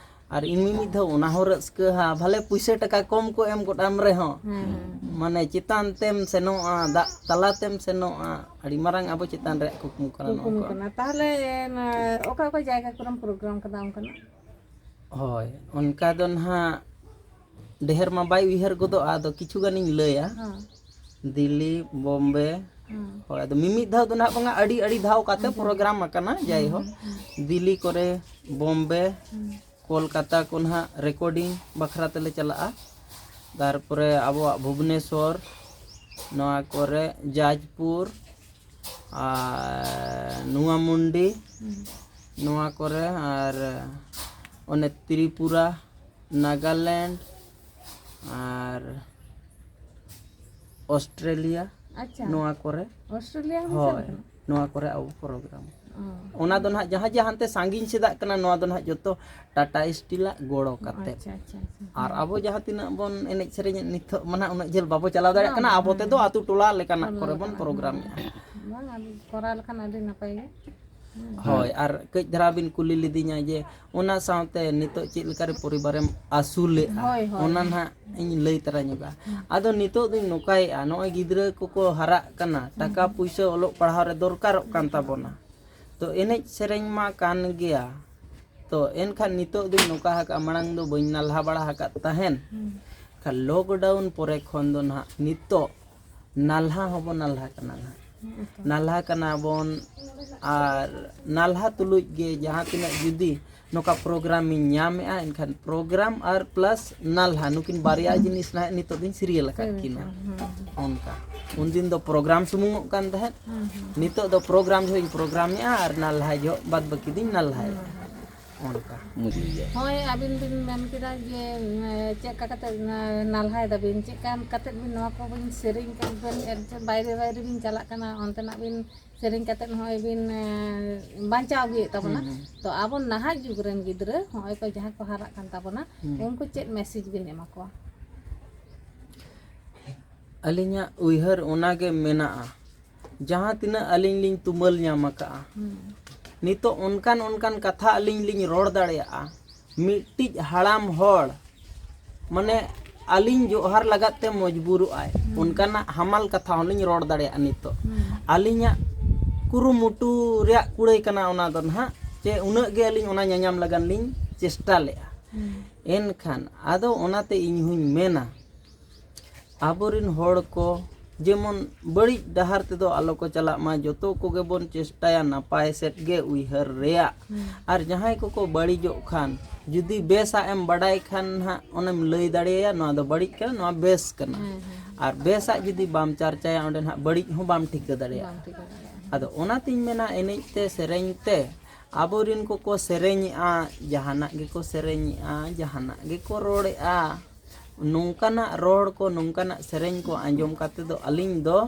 ᱟᱨ ᱤᱧ ᱢᱤᱢᱤᱫ ᱫᱷᱟᱣ ᱚᱱᱟ ᱦᱚᱸ ᱨᱟᱹᱥᱠᱟᱹ ᱦᱟ, ᱵᱷᱟᱞᱮ ᱯᱩᱭᱥᱟᱹ ᱴᱟᱠᱟ ᱠᱚᱢ ᱠᱚ ᱮᱢ ᱜᱚᱫ ᱟᱢ ᱨᱮᱦᱚᱸ, ᱦᱮᱸ, ᱦᱮᱸ, ᱦᱮᱸ᱾ ᱢᱟᱱᱮ ᱪᱮᱛᱟᱱ ᱛᱮᱢ ᱥᱮᱱᱚᱜᱼᱟ, ᱫᱟᱜ ᱛᱟᱞᱟ ᱛᱮᱢ ᱥᱮᱱᱚᱜᱼᱟ, ᱟᱹᱰᱤ ᱢᱟᱨᱟᱝ ᱟᱵᱚ ᱪᱮᱛᱟᱱ ᱨᱮᱭᱟᱜ ᱠᱩᱠᱢᱩ ᱠᱟᱱᱟ ᱱᱚᱣᱟ ᱠᱩᱠᱢᱩ ᱠᱚ᱾ ᱠᱟᱱᱟ᱾ ᱛᱟᱦᱚᱞᱮ, ᱮ, ᱱᱟ-, ᱚᱠᱟ ᱚᱠᱟ ᱡᱟᱭᱜᱟ ᱠᱚᱨᱮᱢ ᱯᱨᱳᱜᱨᱟᱢ ᱠᱟᱫᱟ ᱚᱱᱠᱟᱱᱟᱜ? ᱦᱳᱭ, ᱚᱱᱠᱟ ᱫᱚ ᱱᱟᱦᱟᱜ ᱰᱷᱮᱨ ᱢᱟ ᱵᱟᱭ ᱩᱭᱦᱟᱹᱨ ᱜᱚᱫᱚᱜᱼᱟ, ᱟᱫᱚ ᱠᱤᱪᱷᱩ ᱜᱟᱱᱤᱧ ᱞᱟᱹᱭᱟ᱾ ᱦᱮᱸ᱾ ᱫᱤᱞᱞᱤ, ᱵᱳᱢᱵᱮ, ᱦᱮᱸ᱾ ᱦᱳᱭ, ᱟᱫᱚ ᱢᱤᱢᱤᱫ ᱫᱷᱟᱣ ᱫᱚ ᱱᱟᱦᱟᱜ ᱵᱟᱝᱟ, ᱟᱹᱰᱤ, ᱟᱹᱰᱤ ᱫᱷᱟᱣ ᱠᱟᱛᱮ ᱟᱪᱪᱷᱟ᱾ ᱯᱨᱳᱜᱨᱟᱢ ᱟᱠᱟᱱᱟ, ᱦᱮᱸ, ᱡᱟᱭᱦᱳᱠ᱾ ᱦᱮᱸ, ᱦᱮᱸ᱾ ᱫᱤᱞᱞᱤ ᱠᱚᱨᱮ, ᱵᱳᱢᱵᱮ, ᱦᱮᱸ᱾ ᱠᱳᱞᱠᱟᱛᱟ ᱠᱚ ᱱᱟᱦᱟᱜ ᱨᱮᱠᱚᱨᱰᱤᱝ ᱵᱟᱠᱷᱨᱟ ᱛᱮᱞᱮ ᱪᱟᱞᱟᱜᱼᱟ᱾ ᱛᱟᱨᱯᱚᱨᱮ ᱟᱵᱚᱣᱟᱜ ᱵᱷᱩᱵᱽᱱᱮᱥᱚᱨ, ᱱᱚᱣᱟ ᱠᱚᱨᱮ ᱡᱟᱡᱽᱯᱩᱨ, ᱟᱨ ᱱᱚᱣᱟ ᱢᱩᱱᱰᱤ, ᱦᱩᱸ᱾ ᱱᱚᱣᱟ ᱠᱚᱨᱮ, ᱟᱨ ᱚᱱᱮ ᱛᱨᱤᱯᱩᱨᱟ, ᱱᱟᱜᱟᱞᱮᱱᱰ, ᱟᱨ ᱚᱥᱴᱨᱮᱞᱤᱭᱟ, ᱟᱪᱪᱷᱟ᱾ ᱱᱚᱣᱟ ᱠᱚᱨᱮ᱾ ᱚᱥᱴᱨᱮᱞᱤᱭᱟ ᱦᱚᱸ ᱦᱳᱭ, ᱪᱟᱞᱟᱜ ᱠᱟᱱᱟ? ᱱᱚᱣᱟ ᱠᱚᱨᱮ ᱟᱵᱚ ᱯᱨᱳᱜᱨᱟᱢ᱾ ᱚ᱾ ᱚᱱᱟ ᱫᱚ ᱱᱟᱦᱟᱜ ᱡᱟᱦᱟᱸ ᱡᱟᱦᱟᱸ ᱦᱟᱱᱛᱮ ᱥᱟᱺᱜᱤᱧ ᱥᱮᱫᱟᱜ ᱠᱟᱱᱟ, ᱱᱚᱣᱟ ᱫᱚ ᱱᱟᱦᱟᱜ ᱡᱚᱛᱚ ᱴᱟᱴᱟ ᱥᱴᱤᱞᱟᱜ ᱜᱚᱲᱚ ᱠᱟᱛᱮ᱾ ᱟᱪᱪᱷᱟ, ᱟᱪᱪᱷᱟ, ᱟᱪᱪᱷᱟ᱾ ᱟᱨ ᱦᱮᱸ᱾ ᱟᱵᱚ ᱡᱟᱦᱟᱸ ᱛᱤᱱᱟᱹᱜ ᱵᱚᱱ ᱮᱱᱮᱡ ᱥᱮᱨᱮᱧᱮᱫ, ᱱᱤᱛᱚᱜ ᱢᱟ ᱱᱟᱦᱟᱜ ᱩᱱᱟᱹᱜ ᱡᱷᱟᱹᱞ ᱵᱟᱵᱚ ᱪᱟᱞᱟᱣ ᱫᱟᱲᱮᱭᱟᱜ ᱵᱟᱝ, ᱠᱟᱱᱟ, ᱵᱟᱝ, ᱟᱵᱚ ᱦᱮᱸ᱾ ᱛᱮᱫᱚ ᱟᱛᱳ ᱴᱚᱞᱟ ᱞᱮᱠᱟᱱᱟᱜ ᱴᱚᱞᱟ ᱠᱚᱨᱮ ᱵᱚᱱ ᱞᱮᱠᱟᱱᱟᱜ, ᱯᱨᱳᱜᱨᱟᱢᱮᱫᱼᱟ᱾ ᱦᱮᱸ᱾ ᱵᱟᱝ, ᱟᱫᱚ ᱠᱚᱨᱟᱣ ᱞᱮᱠᱷᱟᱱ ᱟᱹᱰᱤ ᱱᱟᱯᱟᱭ ᱜᱮ᱾ ᱦᱮᱸ᱾ ᱦᱳᱭ, ᱟᱨ ᱠᱟᱹᱡ ᱫᱷᱟᱨᱟ ᱵᱤᱱ ᱠᱩᱞᱤ ᱞᱤᱫᱤᱧᱟ ᱡᱮ ᱚᱱᱟ ᱥᱟᱶᱛᱮ ᱱᱤᱛᱚᱜ ᱪᱮᱫ ᱞᱮᱠᱟᱨᱮ ᱯᱚᱨᱤᱵᱟᱨᱮᱢ ᱟᱹᱥᱩᱞᱮᱫᱼᱟ, ᱦᱳᱭ, ᱦᱳᱭ, ᱚᱱᱟ ᱦᱳᱭ᱾ ᱱᱟᱦᱟᱜ ᱤᱧ ᱞᱟᱹᱭ ᱛᱟᱨᱟ ᱧᱚᱜᱟ᱾ ᱦᱩᱸ᱾ ᱟᱫᱚ ᱱᱤᱛᱚᱜ ᱫᱚᱧ ᱱᱚᱝᱠᱟᱭᱮᱫᱼᱟ, ᱱᱚᱜᱼᱚᱭ ᱜᱤᱫᱽᱨᱟᱹ ᱠᱚᱠᱚ ᱦᱟᱨᱟᱜ ᱠᱟᱱᱟ, ᱦᱩᱸ, ᱴᱟᱠᱟ ᱦᱩᱸ᱾ ᱯᱩᱭᱥᱟᱹ ᱚᱞᱚᱜ ᱯᱟᱲᱦᱟᱣ ᱨᱮ ᱫᱚᱨᱠᱟᱨᱚᱜ ᱠᱟᱱ ᱛᱟᱵᱚᱱᱟ᱾ ᱛᱚ ᱮᱱᱮᱡ ᱥᱮᱨᱮᱧ ᱢᱟ ᱠᱟᱱ ᱜᱮᱭᱟ, ᱛᱚ ᱮᱱᱠᱷᱟᱱ ᱱᱤᱛᱚᱜ ᱫᱚᱧ ᱱᱚᱝᱠᱟ ᱟᱠᱟᱫᱼᱟ, ᱢᱟᱲᱟᱝ ᱫᱚ ᱵᱟᱹᱧ ᱱᱟᱞᱦᱟ ᱵᱟᱲᱟ ᱟᱠᱟᱫ ᱛᱟᱦᱮᱱ᱾ ᱦᱩᱸ᱾ ᱠᱷᱟᱱ ᱞᱚᱠᱰᱟᱣᱩᱱ ᱯᱚᱨᱮ ᱠᱷᱚᱱ ᱫᱚ ᱱᱟᱦᱟᱜ ᱱᱤᱛᱚᱜ ᱱᱟᱞᱦᱟ ᱦᱚᱸᱵᱚᱱ ᱱᱟᱞᱦᱟ ᱠᱟᱱᱟ ᱱᱟᱦᱟᱜ᱾ ᱦᱮᱸ ᱛᱚ᱾ ᱱᱟᱞᱦᱟ ᱠᱟᱱᱟ ᱵᱚᱱ, ᱟᱨ ᱱᱟᱞᱦᱟ ᱛᱩᱞᱩᱡ ᱜᱮ ᱡᱟᱦᱟᱸ ᱛᱤᱱᱟᱹᱜ ᱡᱩᱫᱤ ᱱᱚᱝᱠᱟ ᱯᱨᱳᱜᱨᱟᱢ ᱤᱧ ᱧᱟᱢᱮᱜᱼᱟ, ᱮᱱᱠᱷᱟᱱ ᱯᱨᱳᱜᱨᱟᱢ ᱟᱨ ᱯᱞᱟᱥ ᱱᱟᱞᱦᱟ, ᱱᱩᱠᱤᱱ ᱵᱟᱨᱭᱟ ᱡᱤᱱᱤᱥ ᱱᱟᱦᱟᱜ ᱱᱤᱛᱚᱜ ᱫᱚᱧ ᱥᱤᱨᱤᱭᱟᱞ ᱟᱠᱟᱫ ᱦᱮᱸ ᱠᱤᱱᱟ᱾ ᱛᱚ, ᱦᱮᱸ, ᱦᱮᱸ᱾ ᱚᱱᱠᱟ᱾ ᱩᱱᱫᱤᱱ ᱫᱚ ᱯᱨᱳᱜᱨᱟᱢ ᱥᱩᱢᱩᱝᱚᱜ ᱠᱟᱱ ᱛᱟᱦᱮᱸᱫ, ᱦᱮᱸ, ᱦᱮᱸ᱾ ᱱᱤᱛᱚᱜ ᱫᱚ ᱯᱨᱳᱜᱨᱟᱢ ᱡᱚᱦᱚᱜ ᱤᱧ ᱯᱨᱳᱜᱨᱟᱢᱮᱜᱼᱟ ᱟᱨ ᱱᱟᱞᱦᱟ ᱡᱚᱦᱚᱜ ᱵᱟᱫ ᱵᱟᱹᱠᱤ ᱫᱚᱧ ᱱᱟᱞᱦᱟᱭᱮᱜᱼᱟ᱾ ᱦᱮᱸ, ᱦᱮᱸ᱾ ᱚᱱᱠᱟ᱾ ᱢᱩᱡᱽ ᱜᱮᱭᱟ᱾ ᱦᱳᱭ, ᱟᱹᱵᱤᱱ ᱵᱤᱱ ᱢᱮᱱ ᱠᱮᱫᱟ ᱡᱮ, ᱩᱸ, ᱪᱮᱫ ᱞᱮᱠᱟ ᱠᱟᱛᱮ, ᱩᱸ, ᱱᱟᱞᱦᱟᱭ ᱫᱟᱵᱤᱱ, ᱪᱮᱫ ᱞᱮᱠᱟ ᱠᱟᱛᱮ ᱵᱤᱱ ᱱᱚᱣᱟ ᱠᱚᱵᱤᱱ ᱥᱮᱨᱮᱧ ᱠᱟᱱ, ᱵᱤᱱ ᱮᱰ-, ᱵᱟᱭᱨᱮ ᱵᱟᱭᱨᱮ ᱵᱤᱱ ᱪᱟᱞᱟᱜ ᱠᱟᱱᱟ, ᱚᱱᱛᱮᱱᱟᱜ ᱵᱤᱱ ᱥᱮᱨᱮᱧ ᱠᱟᱛᱮ ᱱᱚᱜᱼᱚᱭ ᱵᱤᱱ, ᱮᱸ, ᱵᱟᱧᱪᱟᱣ ᱟᱹᱜᱩᱭᱮᱫ ᱛᱟᱵᱚᱱᱟ᱾ ᱦᱩᱸ, ᱦᱩᱸ᱾ ᱛᱚ ᱟᱵᱚ ᱱᱟᱦᱟᱜ ᱡᱩᱜᱽ ᱨᱮᱱ ᱜᱤᱫᱽᱨᱟᱹ ᱱᱚᱜᱼᱚᱭ ᱠᱚ ᱡᱟᱦᱟᱸᱭ ᱠᱚ ᱦᱟᱨᱟᱜ ᱠᱟᱱ ᱛᱟᱵᱚᱱᱟ, ᱦᱩᱸ᱾ ᱩᱱᱠᱩ ᱪᱮᱫ ᱢᱮᱥᱮᱡᱽ ᱵᱤᱱ ᱮᱢᱟ ᱠᱚᱣᱟ? ᱟᱹᱞᱤᱧᱟᱜ ᱩᱭᱦᱟᱹᱨ ᱚᱱᱟᱜᱮ ᱢᱮᱱᱟᱜᱼᱟ, ᱡᱟᱦᱟᱸ ᱛᱤᱱᱟᱹᱜ ᱟᱹᱞᱤᱧ ᱞᱤᱧ ᱛᱩᱢᱟᱹᱞ ᱧᱟᱢ ᱟᱠᱟᱫᱼᱟ, ᱦᱩᱸ᱾ ᱱᱤᱛᱚᱜ ᱚᱱᱠᱟᱱ ᱚᱱᱠᱟᱱ ᱠᱟᱛᱷᱟ ᱟᱹᱞᱤᱧ ᱞᱤᱧ ᱨᱚᱲ ᱫᱟᱲᱮᱭᱟᱜᱼᱟ, ᱢᱤᱫᱴᱤᱡ ᱦᱟᱲᱟᱢ ᱦᱚᱲ ᱢᱟᱱᱮ ᱟᱹᱞᱤᱧ ᱡᱚᱦᱟᱨ ᱞᱟᱜᱟᱫ ᱛᱮ ᱢᱚᱡᱽᱵᱩᱨᱚᱜ ᱟᱭ, ᱦᱩᱸ᱾ ᱚᱱᱠᱟᱱᱟᱜ ᱦᱟᱢᱟᱞ ᱠᱟᱛᱷᱟ ᱦᱚᱸᱞᱤᱧ ᱨᱚᱲ ᱫᱟᱲᱮᱭᱟᱜᱼᱟ ᱱᱤᱛᱚᱜ᱾ ᱦᱩᱸ᱾ ᱟᱹᱞᱤᱧᱟᱜ ᱠᱩᱨᱩᱢᱩᱴᱩ ᱨᱮᱭᱟᱜ ᱠᱩᱲᱟᱹᱭ ᱠᱟᱱᱟ ᱚᱱᱟ ᱫᱚ ᱱᱟᱦᱟᱜ, ᱡᱮ ᱩᱱᱟᱹᱜ ᱜᱮ ᱟᱹᱞᱤᱧ ᱚᱱᱟ ᱧᱟᱧᱟᱢ ᱞᱟᱜᱟᱱ ᱞᱤᱧ ᱪᱮᱥᱴᱟ ᱞᱮᱫᱼᱟ᱾ ᱦᱩᱸ᱾ ᱮᱱᱠᱷᱟᱱ ᱟᱫᱚ ᱚᱱᱟᱛᱮ ᱤᱧ ᱦᱚᱧ ᱢᱮᱱᱟ, ᱟᱵᱚᱨᱮᱱ ᱦᱚᱲ ᱠᱚ ᱡᱮᱢᱚᱱ ᱵᱟᱹᱲᱤᱡ ᱰᱟᱦᱟᱨ ᱛᱮᱫᱚ ᱟᱞᱚ ᱠᱚ ᱪᱟᱞᱟᱜ ᱢᱟ, ᱡᱚᱛᱚ ᱠᱚᱜᱮ ᱵᱚᱱ ᱪᱮᱥᱴᱟᱭᱟ ᱱᱟᱯᱟᱭ ᱥᱮᱫ ᱜᱮ ᱩᱭᱦᱟᱹᱨ ᱨᱮᱭᱟᱜ᱾ ᱦᱩᱸ᱾ ᱟᱨ ᱡᱟᱦᱟᱸᱭ ᱠᱚᱠᱚ ᱵᱟᱹᱲᱤᱡᱚᱜ ᱠᱷᱟᱱ, ᱡᱩᱫᱤ ᱵᱮᱥᱟᱜ ᱮᱢ ᱵᱟᱰᱟᱭ ᱠᱷᱟᱱ ᱱᱟᱦᱟᱜ ᱚᱱᱮᱢ ᱞᱟᱹᱭ ᱫᱟᱲᱮᱭᱟᱭᱟ, ᱱᱚᱣᱟ ᱫᱚ ᱵᱟᱹᱲᱤᱡ ᱠᱟᱱᱟ, ᱱᱚᱣᱟ ᱵᱮᱥ ᱠᱟᱱᱟ᱾ ᱦᱮᱸ, ᱦᱮᱸ᱾ ᱟᱨ ᱵᱮᱥᱟᱜ ᱡᱩᱫᱤ ᱵᱟᱢ ᱪᱟᱨᱪᱟᱭᱟ, ᱚᱸᱰᱮ ᱱᱟᱦᱟᱜ ᱵᱟᱹᱲᱤᱡ ᱦᱚᱸ ᱵᱟᱢ ᱴᱷᱤᱠᱟᱹ ᱫᱟᱲᱮᱭᱟᱜᱼᱟ᱾ ᱵᱟᱢ ᱴᱷᱤᱠᱟᱹ ᱫᱟᱲᱮᱭᱟᱜᱼᱟ᱾ ᱟᱫᱚ ᱚᱱᱟᱛᱤᱧ ᱢᱮᱱᱟ, ᱮᱱᱮᱡ ᱛᱮ ᱥᱮᱨᱮᱧ ᱛᱮ ᱟᱵᱚᱨᱮᱱ ᱠᱚᱠᱚ ᱥᱮᱨᱮᱧᱮᱜᱼᱟ, ᱡᱟᱦᱟᱱᱟᱜ ᱜᱮᱠᱚ ᱥᱮᱨᱮᱧᱮᱜᱼᱟ, ᱡᱟᱦᱟᱱᱟᱜ ᱜᱮᱠᱚ ᱨᱚᱲᱮᱜᱼᱟ, ᱱᱚᱝᱠᱟᱱᱟᱜ ᱨᱚᱲ ᱠᱚ, ᱱᱚᱝᱠᱟᱱᱟᱜ ᱥᱮᱨᱮᱧ ᱠᱚ ᱟᱸᱡᱚᱢ ᱠᱟᱛᱮ ᱫᱚ ᱟᱹᱞᱤᱧ ᱫᱚ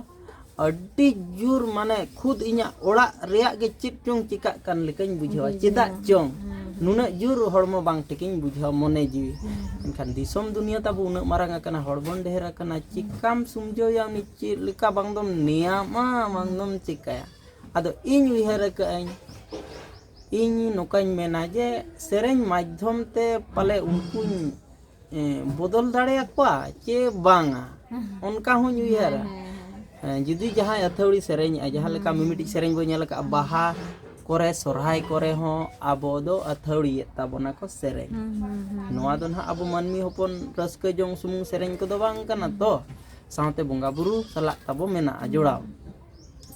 ᱟᱹᱰᱤ ᱡᱳᱨ, ᱢᱟᱱᱮ, ᱠᱷᱩᱫ ᱤᱧᱟᱹᱜ ᱚᱲᱟᱜ ᱨᱮᱭᱟᱜ ᱜᱮ ᱪᱮᱫ ᱪᱚᱝ ᱪᱤᱠᱟᱹᱜ ᱠᱟᱱ ᱞᱮᱠᱟᱧ ᱵᱩᱡᱷᱟᱹᱣᱟ᱾ ᱵᱩᱡᱷᱟᱹᱣᱟ᱾ ᱪᱮᱫᱟᱜ ᱪᱚᱝ ᱦᱩᱸ, ᱦᱩᱸ᱾ ᱱᱩᱱᱟᱹᱜ ᱡᱳᱨ ᱦᱚᱲᱢᱚ ᱵᱟᱝ ᱴᱷᱤᱠᱤᱧ ᱵᱩᱡᱷᱟᱹᱣᱟ, ᱢᱚᱱᱮ ᱡᱤᱣᱤ᱾ ᱦᱩᱸ, ᱦᱩᱸ᱾ ᱮᱱᱠᱷᱟᱱ ᱫᱤᱥᱚᱢ ᱫᱩᱱᱤᱭᱟᱹ ᱛᱟᱵᱚ ᱩᱱᱟᱹᱜ ᱢᱟᱨᱟᱝ ᱟᱠᱟᱱᱟ, ᱦᱚᱲ ᱵᱚᱱ ᱰᱷᱮᱨ ᱟᱠᱟᱱᱟ, ᱪᱤᱠᱟᱢ ᱥᱩᱢᱡᱷᱟᱹᱣᱭᱟ ᱩᱱᱤ ᱪᱮᱫ ᱞᱮᱠᱟ ᱵᱟᱝ ᱫᱚᱢ ᱱᱮᱭᱟᱢᱟ, ᱵᱟᱝ ᱫᱚᱢ ᱪᱤᱠᱟᱹᱭᱟ? ᱟᱫᱚ ᱤᱧ ᱩᱭᱦᱟᱹᱨ ᱟᱠᱟᱫᱟᱹᱧ, ᱤᱧ ᱱᱚᱝᱠᱟᱧ ᱢᱮᱱᱟ ᱡᱮ ᱥᱮᱨᱮᱧ ᱢᱟᱫᱽᱫᱷᱚᱢ ᱛᱮ ᱯᱟᱞᱮ ᱩᱱᱠᱩᱧ, ᱮ, ᱵᱚᱫᱚᱞ ᱫᱟᱲᱮᱭᱟᱠᱚᱣᱟ ᱪᱮ ᱵᱟᱝᱟ, ᱦᱩᱸ᱾ ᱚᱱᱠᱟ ᱦᱚᱸᱧ ᱩᱭᱦᱟᱹᱨᱟ᱾ ᱦᱮᱸ, ᱦᱮᱸ, ᱦᱮᱸ᱾ ᱮ, ᱡᱩᱫᱤ ᱡᱟᱦᱟᱸᱭ ᱟᱹᱛᱷᱟᱹᱣᱲᱤ ᱥᱮᱨᱮᱧᱮᱜᱼᱟ, ᱡᱟᱦᱟᱸ ᱞᱮᱠᱟ ᱦᱩᱸ᱾ ᱢᱤᱢᱤᱫᱴᱤᱡ ᱥᱮᱨᱮᱧ ᱵᱚᱱ ᱧᱮᱞ ᱟᱠᱟᱫᱼᱟ, ᱵᱟᱦᱟ ᱠᱚᱨᱮ, ᱥᱚᱨᱦᱟᱭ ᱠᱚᱨᱮ ᱦᱚᱸ ᱟᱵᱚ ᱫᱚ ᱟᱹᱛᱷᱟᱹᱣᱲᱤᱭᱮᱫ ᱛᱟᱵᱚᱱᱟ ᱠᱚ ᱥᱮᱨᱮᱧ᱾ ᱦᱩᱸ, ᱦᱩᱸ, ᱦᱩᱸ, ᱱᱚᱣᱟ ᱦᱩᱸ᱾ ᱫᱚ ᱱᱟᱦᱟᱜ ᱟᱵᱚ ᱢᱟᱹᱱᱢᱤ ᱦᱚᱯᱚᱱ ᱨᱟᱹᱥᱠᱟᱹ ᱡᱚᱝ ᱥᱩᱢᱩᱝ ᱥᱮᱨᱮᱧ ᱠᱚᱫᱚ ᱵᱟᱝ ᱠᱟᱱᱟ ᱛᱚ, ᱥᱟᱶᱛᱮ ᱵᱚᱸᱜᱟ ᱵᱩᱨᱩ ᱥᱟᱞᱟᱜ ᱛᱟᱵᱚ ᱢᱮᱱᱟᱜᱼᱟ ᱦᱩᱸ᱾ ᱡᱚᱲᱟᱣ᱾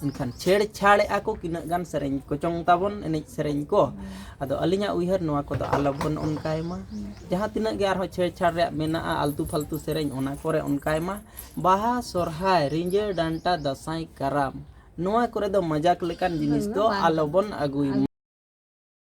ᱮᱱᱠᱷᱟᱱ ᱪᱷᱮᱲᱪᱷᱟᱲᱮᱜᱼᱟ ᱠᱚ ᱛᱤᱱᱟᱹᱜ ᱜᱟᱱ ᱥᱮᱨᱮᱧ ᱠᱚ ᱪᱚᱝ ᱛᱟᱵᱚᱱ, ᱮᱱᱮᱡ ᱥᱮᱨᱮᱧ ᱠᱚ᱾ ᱦᱩᱸ᱾ ᱟᱫᱚ ᱟᱹᱞᱤᱧᱟᱜ ᱩᱭᱦᱟᱹᱨ, ᱱᱚᱣᱟ ᱠᱚᱫᱚ ᱟᱞᱚᱵᱚᱱ ᱚᱱᱠᱟᱭ ᱢᱟ᱾ ᱦᱩᱸ᱾ ᱡᱟᱦᱟᱸ ᱛᱤᱱᱟᱹᱜ ᱜᱮ ᱟᱨᱦᱚᱸ ᱪᱷᱮᱲᱪᱷᱟᱲ ᱨᱮᱭᱟᱜ ᱢᱮᱱᱟᱜᱼᱟ, ᱟᱞᱛᱩ ᱯᱷᱟᱞᱛᱩ ᱥᱮᱨᱮᱧ, ᱚᱱᱟ ᱠᱚᱨᱮ ᱚᱱᱠᱟᱭ ᱢᱟ᱾ ᱵᱟᱦᱟ, ᱥᱚᱨᱦᱟᱭ, ᱨᱤᱸᱡᱟᱹ, ᱰᱟᱱᱴᱟ, ᱫᱟᱸᱥᱟᱭ, ᱠᱟᱨᱟᱢ, ᱱᱚᱣᱟ ᱠᱚᱨᱮ ᱫᱚ ᱢᱟᱡᱟᱠ ᱞᱮᱠᱟᱱ ᱡᱤᱱᱤᱥ ᱫᱚ ᱵᱟᱝ᱾ ᱟᱞᱚᱵᱚᱱ ᱟᱹᱜᱩᱭ ᱢᱟ᱾